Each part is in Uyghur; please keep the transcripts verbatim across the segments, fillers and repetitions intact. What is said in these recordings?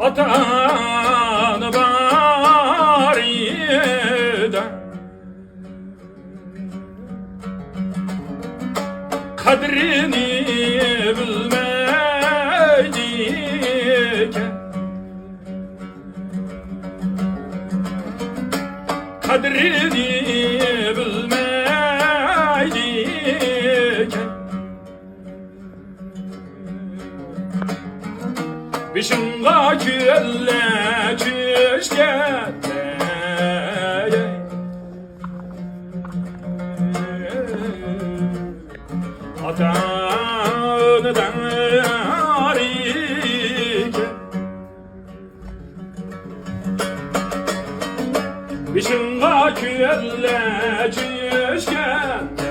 ئاتا-ئانا بار ئىدى، قەدرىنى بىلمەيدىكەن، قەدرىنى بىلمەيدىكەن. بېشىڭغا كۈنلەر چۈشكەندە، ئاتا-ئانىدىن ئايرىلىپ، بېشىڭغا كۈنلەر چۈشكەندە،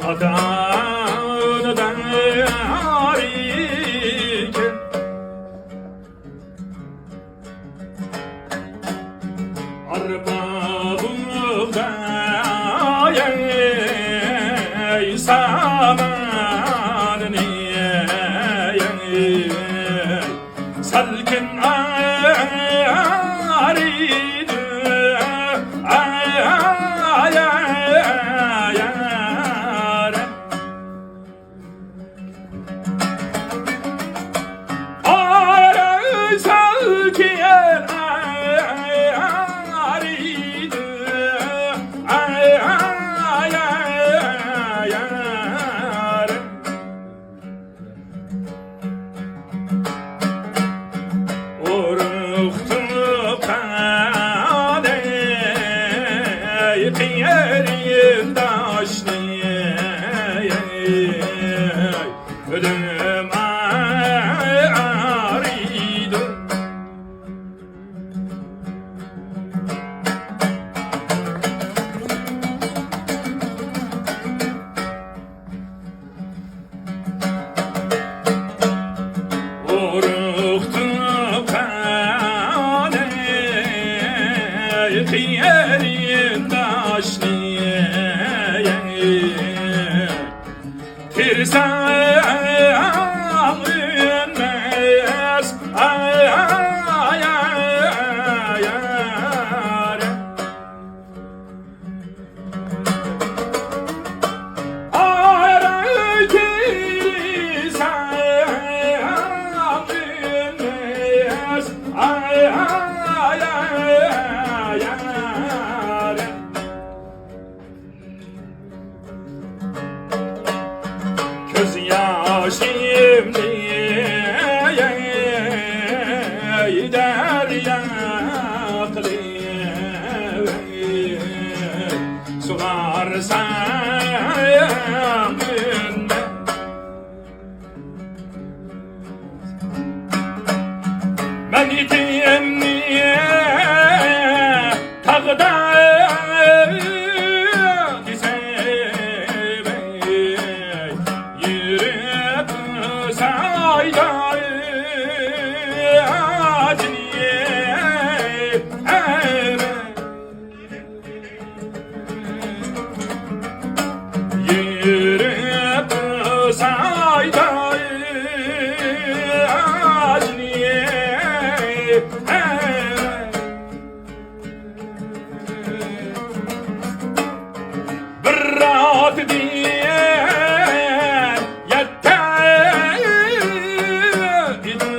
ئاتا-ئانىدىن ئايرىلىپ، ئارپا بۇغداي ساماننى سەلكىن ئايرىيدۇ. ئۇرۇق تۇغقان ئەي قېرىنداشنى، ئۆلۈم ئايرىيدۇ. ئۇرۇق تۇغقان ئەي قېرىنداشنى، تىرساڭ ئۈنمەس ئايار. كۆز ياشىمنى دەريا قىلىپ سۇغارسام ئۈنمەس. مەن يېتىمنى تاغدا دېسەم، يۈرۈپ سايدا ئاجىنى يۈرۈپ سايدا ئاجنى، بىر ئاتىدىن يەتتە ئىدى،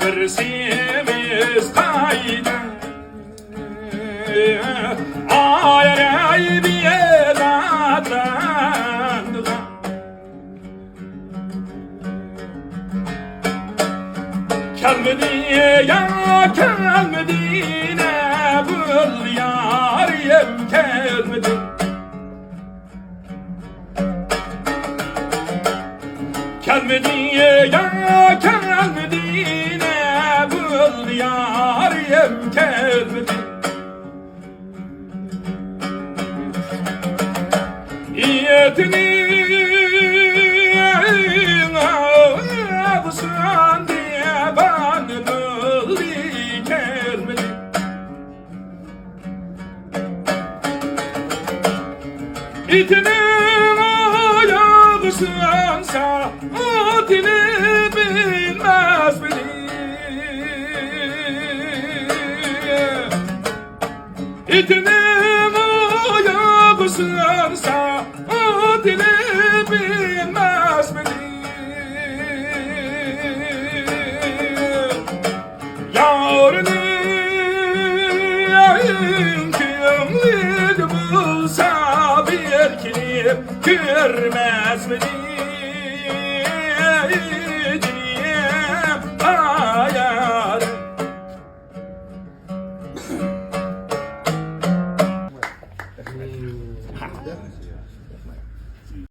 بىر سېمىز قايدا. ئايرىي بىر ئاتلاندىغان. كەلمىدى يا كەلمىدى، نە بۇ يارىم كەلمىدى. كەلمىدى يا كەلمىدى، نە بۇ يارىم كەلمىدى. يېتىنىڭ ئاغزىنى بان بولدى كەلمىدى. ئىتنىڭ ئايىغى سۇنسا، ئوتىنى بىلمەسمىدى؟ ئىتنىڭ ئايىغى سۇنسا، ئوتىنى بىلمەسمىدى؟ يارنىڭ كۆڭلىدە بولسا، بىر كېلىپ كۆرمەسمىدى؟ جېنىم، ئايالىم.